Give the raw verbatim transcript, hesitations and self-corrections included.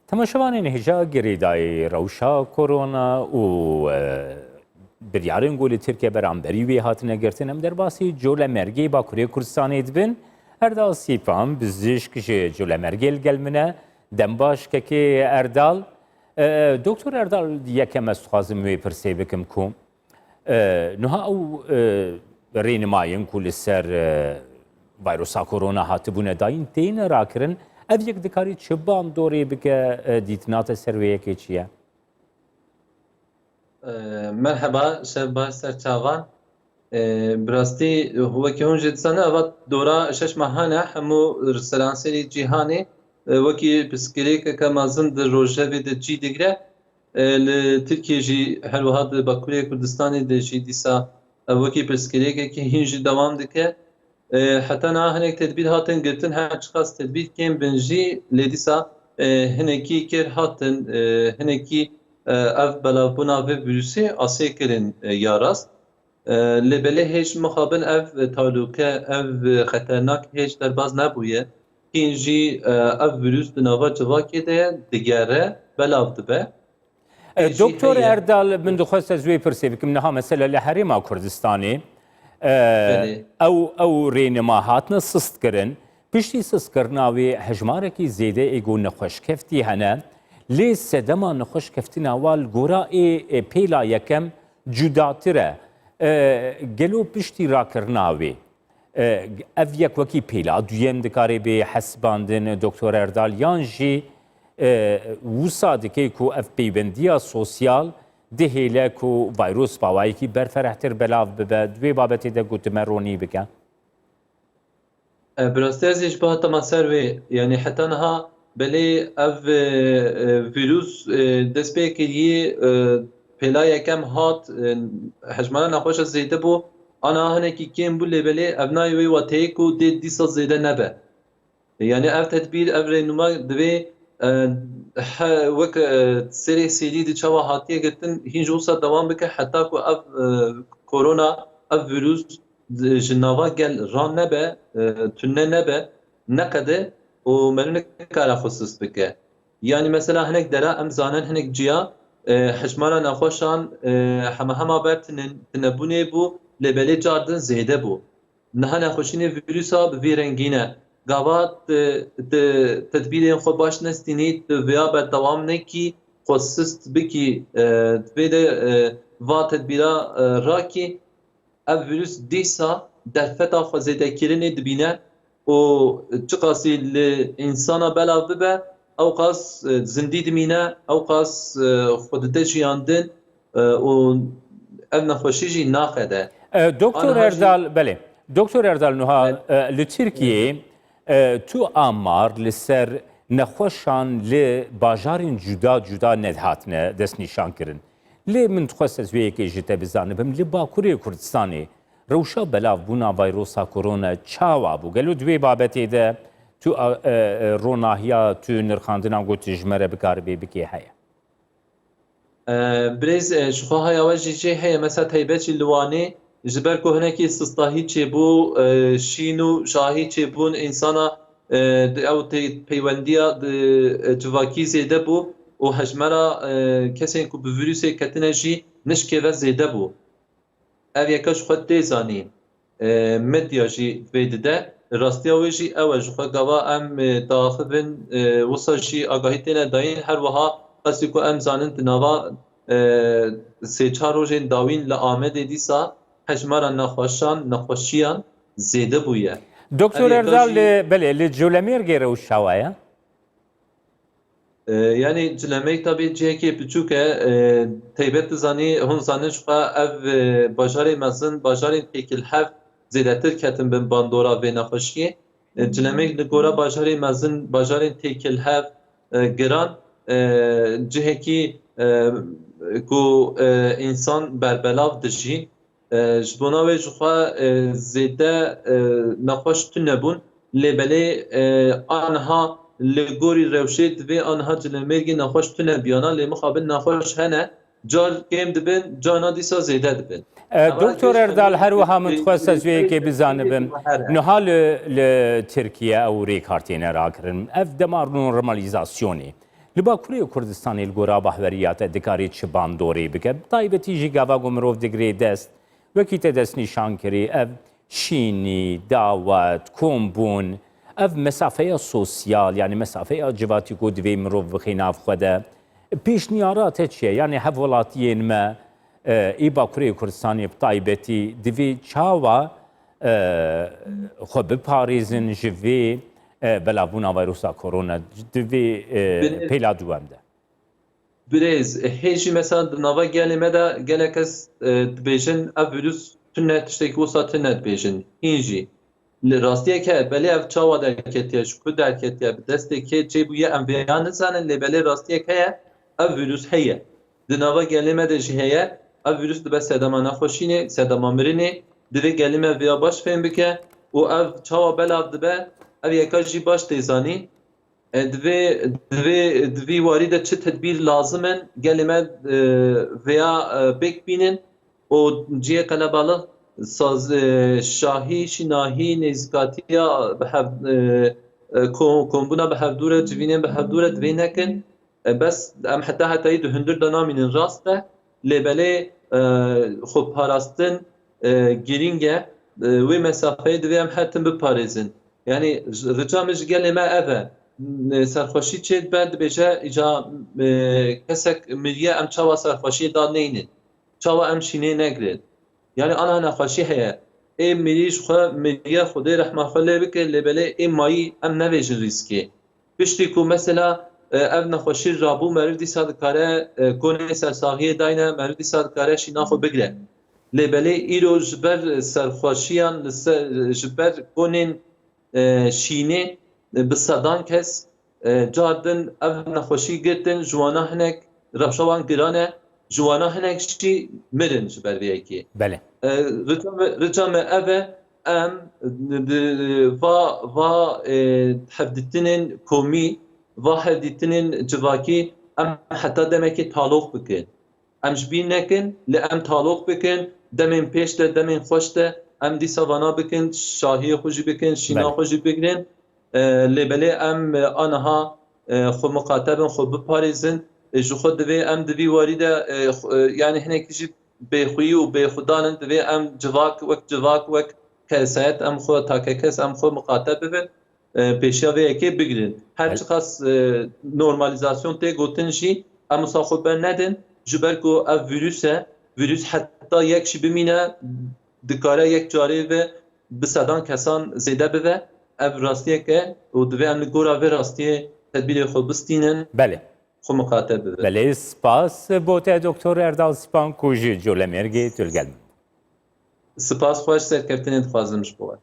Temaşevanên hêja girêdayî rewşa korona û, e, biryarên ku li Tirkiye beramberî wê hatine girtin, em derbasî Colemêrgê Bakurê Kurdistanê dibin. Erdal Sîpan, bizişk ji Colemêrgê li gel min e. Dem baş kekê Erdal. E, Doktor Erdal, yekem ez dixwazim wê pirsê bikim ku, e, niha ew, e, rênimayên ku li ser, e, vayrosa korona hatibûne dayîn têne rakirin, ev yek dikarî çi bandorê bike, e, dîtina te ser wê yekê çi ye? E, merheba, şev baş ser çavan. E, bi rastî, wekî hûn jî dizane, eva dora şeş mehan e, hemû seranserî cîhanê, e, wekî pirsgirêkeke mezin di rojevê de cî digire. E, li Tirkiyê jî her wiha di Bakurê Kurdistanê de jî dîsa ev wekî pirsgirêkekî hîn jî dewam dike. E, heta niha hinek tedbîr hatin girtin, her çiqas tedbîr kêm bin jî, lê dîsa, e, hinekî kêr hatin, e, hinekî, e, ev belavbûna vê vîrusê asê kirin, e, ya rast. E, lê belê hêj mixabin ev talûke, ev xeternak hêj derbas nebûye. Hîn jî, e, ev vîrus di nava civakê de digere, belav dibe. E, Hêj jî Doktor heye. Erdal, min dixwest ez wê pirsê bikim. Niha mesela li Herêma Kurdistanê, e, Belê. ew, ew rênima hatine sist kirin. Piştî sistkirina wê hejmarekî zêde ê ku nexweşkeftî hene. Lê sedema nexweşkeftina wan li gora ê, ê pêla yekem cudatir e. E, gelo piştî rakirina wê, e, ev yek wekî pêla duyem dikare bê hesibandin, Doktor Erdal, yan jî, e, wisa dike ku ev peywendiya sosyal dihêle ku vayros bawayekî berferehtir belav bibe? Di wê babetê de ku tu me ronî bike. E, bi rastî ez ê ji biha tema ser wê, yanî heta niha belê ev, e, e, vîrus, e, dest pê kirî, e, pêla yekem hat, e, hejmara nexweşa zêde bû, ana hinekî kêm bû, lê belê ev nayê wê wateyê ku dê dîsa zêde nebe. Yanî ev tedbîr, ev rênûma divê, e, he, wek, e, serê serî di çawa hatiye girtin, hîn ji wisa dewam bike, heta ku ev, e, korona, ev vîrus di, ji nava gel ranebe, e, tune nebe, neqede û meriv nikare xwe sist bike. Yanî mesela hinek dera em zanin, hinek ciya, e, hejmara nexweşan, e, hema hema ber tine-, tinebûnê bû, lê belê car din zêde bû. Niha nexweşînê vîrusa bi vî rengî ne. Gava tu, tu tedbîrên xwe baş nestînî, tu vêya berdewam nekî, xwe sist bikî, e, divê de, e, va tedbîra, e, rakî, ev vîrus dîsa derfeta xwe zêdekirinê dibîne û çiqasî li însana belav bibe, ewqas, e, zindî dimîne, ewqas, e, xwe dide jiyandin, e, û ev nexweşî jî naqede. E, Doktor Aniha jî Erdal, belê. Doktor Erdal, niha, Evet. e, li Tirkiyeyê, e, tu amar li ser nexweşan li bajarên cuda cuda nehatine destnîşankirin. Lê min dixwest ez wê yekê ji te bizanibim, li Bakurê Kurdistanê rewşa belavbûna vayrosa korona çawa bû? Gelo di wê babetê de tu, e, e, ronahiya tu nirxandina ku tu ji me re bikaribê bikê heye? E, birêz, e, ji xwe haya we jî jê heye, mesela taybet jî li Wanê, ji ber ku hinekî sistahî çêbû, e, şîn û şahî çêbûn, însana, e, di ew tê peywendiya di, e, civakî zêde bû û hejmera, e, kesên ku bi vîrusê ketine jî nişkê ve zêde bû. Ev yeka ji xwe tê zanîn. E, medya jî vê dide. Rastiya wê jî ew e, ji xwe gava em, e, diaxivin, e, wisa jî agahî têne dayîn. Her wiha qasî ku em zanin di nava, e, sê çar rojên dawîn li Amedê dîsa hejmara nexweşan, nexweşiyan zêde bûye. Doktor Ev yeka Erdal, jî li, belê, li Colemêrgê rewş çawa ye? E, yanî Colemêrg tabî cihekê piçûk e. E, taybet dizanî, hûn zanin ji xwe ev, e, bajarê mezin, bajarên têkilhev zêdetir ketin bin bandora vê nexweşiyê. E, Colemêrg li gora bajarê mezin, bajarên têkilhev, e, giran, e, cihekî, e, ku, e, însan berbelav dijîn. E, ji bona wê ji xwe, e, zêde, e, nexweş tune bûn. Lê belê, e, aniha li gorî rewşê divê aniha Colemêrgê nexweş tune biyana, lê mixabin nexweş hene. Car kêm dibin, carna dîsa zêde dibin. E, Doktor Erdal, her wiha min dixwest ez wê yekê bizanibim. Niha li, li Tirkiye ew rêkar têne rakirin. Ev dema normalîzasyonê. Li Bakurê Kurdistanê li gora bahweriya te dikarî çi bandorê bike? Bi taybetî jî gava ku mirov digirê dest, wekî te destnîşan kirî, ev şînî, dawet, kombûn, ev mesafeya sosyal, yanî mesafeya civatî ku divê mirov bixî nav xwe de. Pêşniyara te çi ye? Yanî hevwelatiyên me, e, ê Bakurê Kurdistanê bi taybetî divê çawa, e, xwe biparêzin ji vê, e, belavbûna vayrusa korona, divê, e, Bi- pêla duwem de? Birêz, hê jî mesela di nava gelê me de gelek kes, e, dibêjin ev vîrus tune tiştekî wisa tune dibêjin. Hîn jî li rastiyek heye, belê ev çawa derketiye, ji ku derketiye, bi destê kê çêbûye, em vêya nizanin, lê belê rastiyek heye, ev vîrus heye. Di nava gelê me de jî heye, ev vîrus dibe sedema nexweşînê, sedema mirinê, divê gelê me vêya baş fêm bike û ev çawa belav dibe, ev yeka jî baş tê zanîn. E, divê, divê, di vî warî de çi tedbîr lazim in, gelê me, e, vêya, e, pêk bînin û cihê qelebalix saz, e, şahî, şînahî, nêzîkatiya bi hev, e, e, ko-, kombûna bi hevdû re, civînên bi hevdû re divê nekin. E, bes em heta hetayî di hundir de namînin, rast e, lê belê, e, xwe parastin, e, girîng e. E, wê mesafeyê divê em her tim biparêzin. Yanî ji, rica min ji gelê me ev e. N-, serxweşî çê dibe, dibêje, îca, e, kesek miriye, em çawa serxweşiyê da neynin? Çawa em şînê negirin? Yanî ana nexweşî heye. Ê mirî ji xwe miriye, Xwedê rehma xwe lê bike, lê belê ê mayî em nevêjin rîskê. Piştî ku mesela, e, ev nexweşî rabû, meriv dîsa dikare, e, konê sersaxiyê dayne, meriv dîsa dikare şîna xwe bigire. Lê belê îro ji ber serxweşiyan li ser, ji ber konên, e, şînê, e, bi sedan kes, e, car din ev nexweşî girtin, ji wana hinek rewşa wan giran e, ji wana hinek jî mirin ji ber vê yekê. Belê. E, rica me, rica me ev e, em di, va, va, e, hevdîtinên komî, va hevdîtinên civakî em heta demekê taloq bikin. Em ji bîr nekin, lê em taloq bikin, demên pêş de, demên xweş de, em dîsa vana bikin, şahiyê xwe jî bikin, şîna Belê. xwe jî bigrin. E, lê belê em, e, aniha, e, xwe miqate bin, xwe biparêzin. E, ji xwe divê em di vî warî de, e, xwe, e, yanî hinekî jî bêxweyî û bêxwedan in, divê em civak wek civak, wek kesayet em xwe, takekes em xwe miqate bibin, e, pêşiya vê yekê bigrin. Her Hel- çiqas, e, normalîzasyon tê gotin jî, em wisa xwe bernedin, ji ber ku ev vîrus e, vîrus heta yek jî bimîne, dikare yek carê ve bi sedan kesan zêde bibe. Ev rastiyek e û divê em li gora vê rastiyê tedbîrê xwe bistînin, Belê. xwe miqate bibin. Belê, spas bo te Doktor Erdal Sipan ku ji Colemêrgê tu li gel min. Spas, xweş serkeftinê dixwazim ji bo we.